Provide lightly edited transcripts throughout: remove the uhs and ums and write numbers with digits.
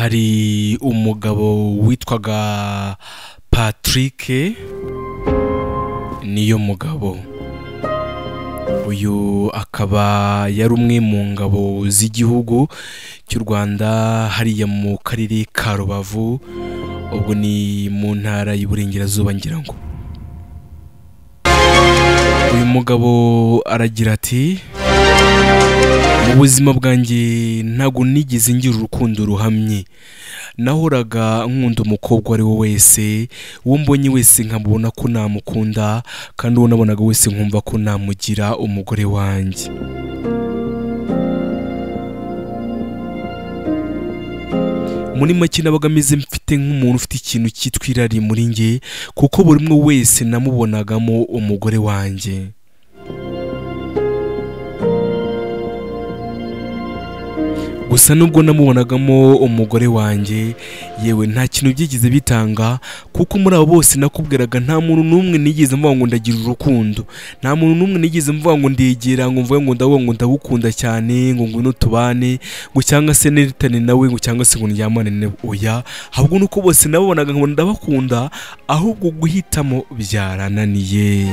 Hari umugabo witwaga Patrick niyo mugabo. Uyu akaba yari umwe mu ngabo z'igihugu cy'u Rwanda hariya mu karere ka Rubavu, ubwo ni mu ntara y'Iburengerazuba ngira ngo. Uyu mugabo aragira ati: mu buzima bwanjye ntago nigeze ngira urukundo ruhamye, nahoraga nkunda umukobwa ari we wese, uwo mbonye wese nkabona ko namukunda, kandi uwo nabonaga wese nkumva ko namugira umugore wanjye. Muri make nabaga meze mfite nk'umuntu ufite ikintu cyitwa irari muri njye, kuko buri umwe wese namubonagamo umugore wanjye. Gusa nubwo namubonagamo umugore wanjye, yewe nta kintu byigeze bitanga, kuko muri abo bose nakubwiraga nta muntu n'umwe nigeze mvuga ngo ndagira urukundo, nta muntu n'umwe nigeze mvuga ngo ndegera ngo mvuge ngo ndavuga ngo ndagukunda cyane, ngo ngwino tubane, ngo cyangwa se neritane nawe, ngo cyangwa se ngo ndyamane nawe. Oya, ahubwo nuko bose nabonaga ngo ndabakunda, ahubwo guhitamo byarananiye.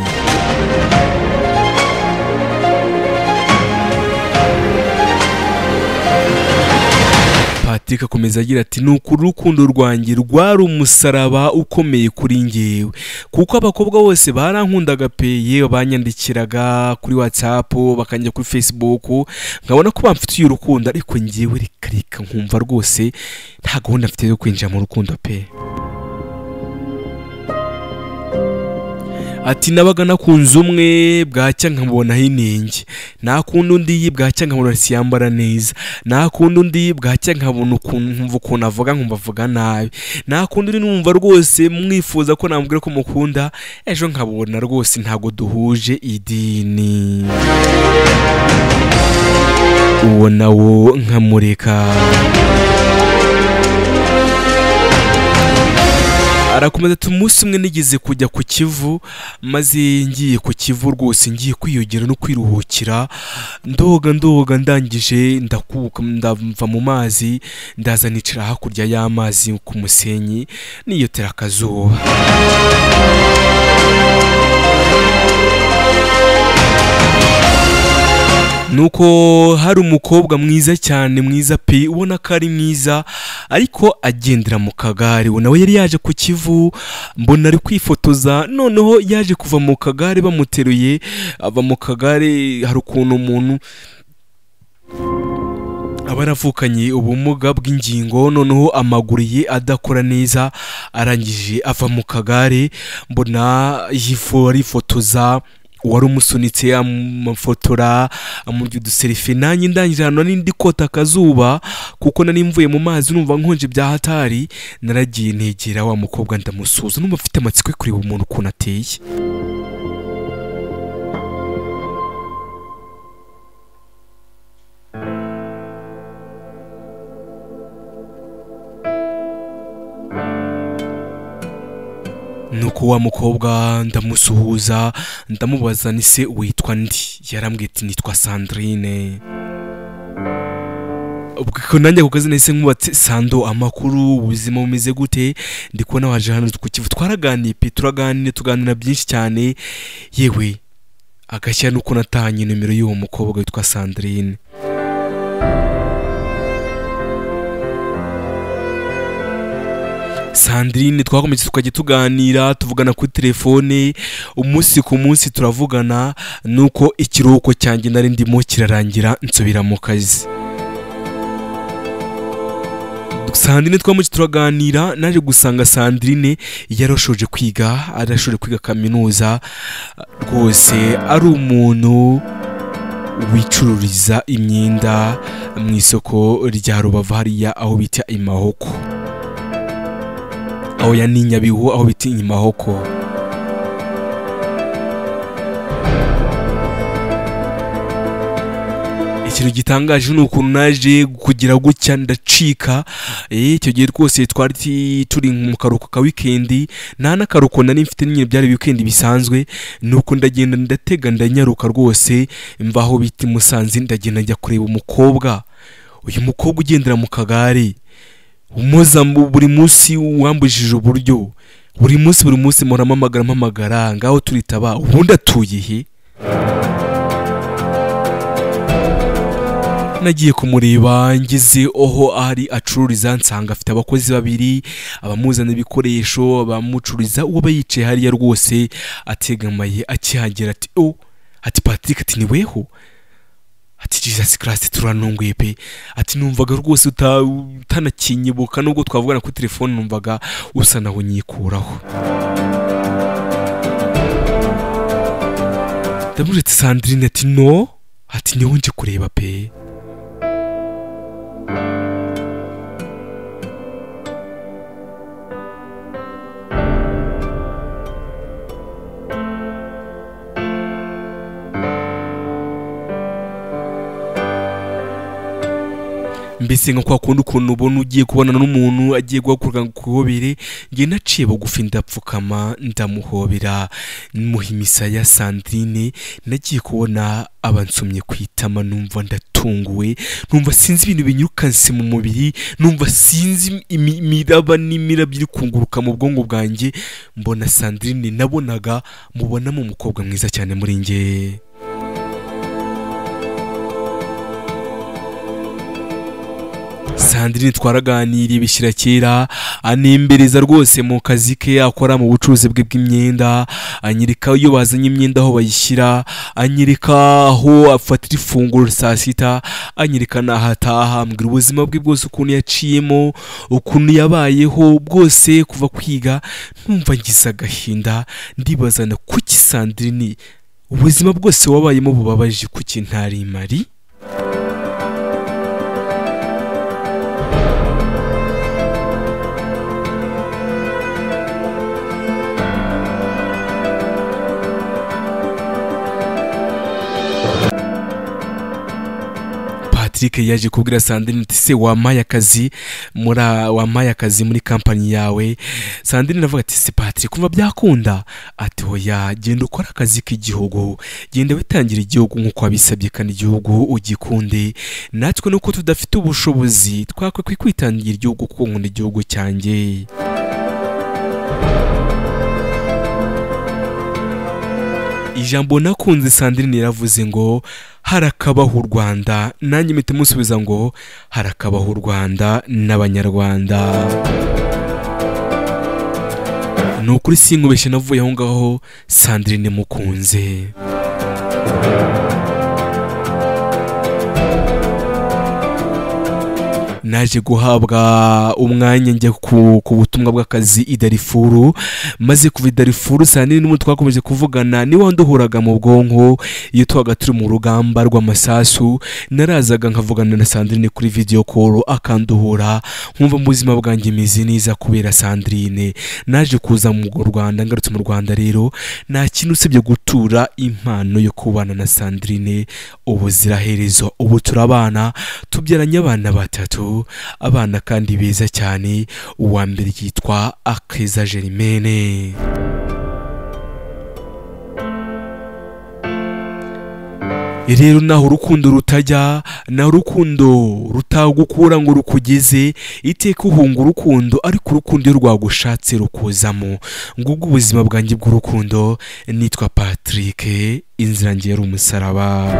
Patrick akomeza agira ati: ni ukuri urukundo rwanjye rwari umusaraba ukomeye kuri njyewe, kuko abakobwa bose barankundaga pe, yewe banyandikiraga kuri WhatsApp, bakajya kuri Facebook, nkabona ko bamfitiye urukundo, ariko njyewe reka nkumva rwose nta gahunda mfite yo kwinjira mu rukundo pe. Ati nabaga nakunze umwe bwacya nkamubonaho inenge, nakunda undi bwacya nkabona siyambara neza, nakunda undi bwacya nkabona ukuntu ukuntu avuga nkumva avuga nabi, nakunda undi numva rwose mwifuza ko namubwira ko mukunda, ejo nkabona rwose ntago duhuje idini, uwo nawo nkamureka. Arakomeza ati: umunsi umwe nigeze kujya ku Kivu, maze ngiye ku Kivu rwose ngiye kwiyogera no kwiruhukira, ndoga ndangije ndakuka ndava mu mazi, ndaza nicara hakurya y'amazi ku musenyi niyotera akazuba. Nuko hari umukobwa mwiza cyane, mwiza pe, ubona ko ari mwiza, ariko agendera mu kagare. Nawe yari yaje ku Kivu, mbona ari kwifotoza, noneho yaje kuva mu kagare bamuteruye, ava mu kagare. Hari ukuntu umuntu aba yaravukanye ubumuga bw'ingingo, noneho amaguru ye adakora neza, arangije ava mu kagare, mbona arifotoza, uwari umusunitse amufotora, amurya uduserife. Nanjye ndangije ahantu nari ndi kota akazuba, kuko nari mvuye mu mazi numva nkonje bya hatari, naragiye negera wa mukobwa ndamusuhuza, numva mfite amatsiko yo kureba umuntu ukuntu ateye. Nuko wa mukobwa ndamusuhuza, ndamubaza ni se witwa ndi, yarambwiye ati nitwa Sandrine. Ubwo nanjye ku kazi nahise nkubatse: Sando, amakuru, ubuzima bumeze gute? Ndi kubona waje hano ku Kivu. Twaraganiye pe, turaganira tuganira byinshi cyane, yewe agashya nuko natahanye nomero y'uwo mukobwa witwa Sandrine. Sandrine twakomeje tukajya tuganira, tuvugana kuri telefone umunsi ku munsi turavugana, nuko ikiruhuko cyanjye nari ndimo kirarangira nsubira mu kazi. Sandrine twakomeje turaganira, naje gusanga Sandrine yarashoje kwiga, arashoje kwiga kaminuza, rwose ari umuntu wicururiza imyenda mu isoko rya Rubavu hariya aho bita Imahoko. Aho ya ni Nyabihu aho bita Imahoko. Ikintu gitangaje ni ukuntu naje kugira gutya ndacika. Icyo gihe rwose twari turi mu karuhuko ka weekend, nta n'akaruhuko nari mfite nyine, byari weekend bisanzwe. Nuko ndagenda ndatega ndanyaruka rwose mva aho bita Musanze, ndagenda njya kureba umukobwa, uyu mukobwa ugendera mu kagare. Umuza buri munsi wambujije uburyo, buri munsi mpora mpamagara ngaho turitaba, ubundi atuye he? Nagiye kumureba ngeze oho ahari acururiza, nsanga afite abakozi babiri abamuzana ibikoresho, abamucururiza, uwo bayicaye hariya rwose ategamaye. Akihagera ati oh, ati Patrick, ati ni weho? Ati Jesus Christ turanunguye pe. Ati numvaga rwose utanakinyibuka, nubwo twavugana kuri telefone numvaga usa naho nyikuraho. Ndamubwira ati Sandrine, ati no, ati niho nje kureba pe. Mbese nka kwa kundi ukuntu ubona ugiye kubonana n'umuntu agiye guhaguruka ngo kuhobere, ngiye naciye bugufi ndapfukama ndamuhobera muha imisaya Sandrine. Nagiye kubona abansomye ku itama, numva ndatunguwe, numva sinzi ibintu binyukanse mu mubiri, numva sinzi imiraba n'imirabyo iri kunguruka mu bwonko bwanjye. Mbona Sandrine nabonaga mubonamo umukobwa mwiza cyane muri nge. Sandrine twaraganiriye bishyira kera, anembereza rwose mu kazi ke akora mu bucuruzi bwe bw'imyenda, anyereka iyo bazanye imyenda aho bayishyira, anyereka aho afatira ifunguro saa sita, anyereka n'aho ataha, ambwira ubuzima bwe bwose ukuntu yaciyemo, ukuntu yabayeho bwose kuva kwiga. Numva ngize agahinda, ndibazana kuki Sandrine ubuzima bwose wabayemo bubabaje, kuki ntari mari? Patrick yaje kubwira Sandrine ati se wampaye akazi muri wampaye akazi muri company yawe. Sandrine avuga ati se Patrick kumva byakunda? Ati oya, genda ukora akazi k'igihugu, genda witangira igihugu nkuko wabisabye kandi igihugu ugikunde. Natwe nuko tudafite ubushobozi twakwiye kwitangira igihugu kuko nkunda igihugu cyanjye. Ijambo nakunze Sandrine yaravuze ngo harakabaho u Rwanda, nanjye mpita musubiza ngo harakabaho u Rwanda n'Abanyarwanda. Ni ukuri sinkubeshye navuye aho ngaho Sandrine mukunze. Naje guhabwa umwanya njya ku butumwa bw'akazi i Darifuru. Maze kuva i Darifuru Sandrine n'umuntu twakomeje kuvugana, ni wanduhuraga mu bwonko iyo twaga turi mu rugamba rw'amasasu. Narazaga nkavugana na Sandrine kuri video call akanduhura, nkumva mu buzima bwanjye meze neza kubera Sandrine. Naje kuza mu Rwanda, ngarutse mu Rwanda rero nta kintu usibye gutura impano yo kubana na Sandrine ubuziraherezo. Ubu turabana, tubyaranye abana batatu, abana kandi beza cyane. Uwa mbere yitwa Akeza Germaine. Rero naho urukundo rutajya, naho urukundo rutagukura ngo rukugeze, iteka uhunga urukundo, ariko urukundo iyo rwagushatse rukuzamo. Ngubwo ubuzima bwanjye bw'urukundo. Nitwa Patrick, inzira ngiye ari umusaraba.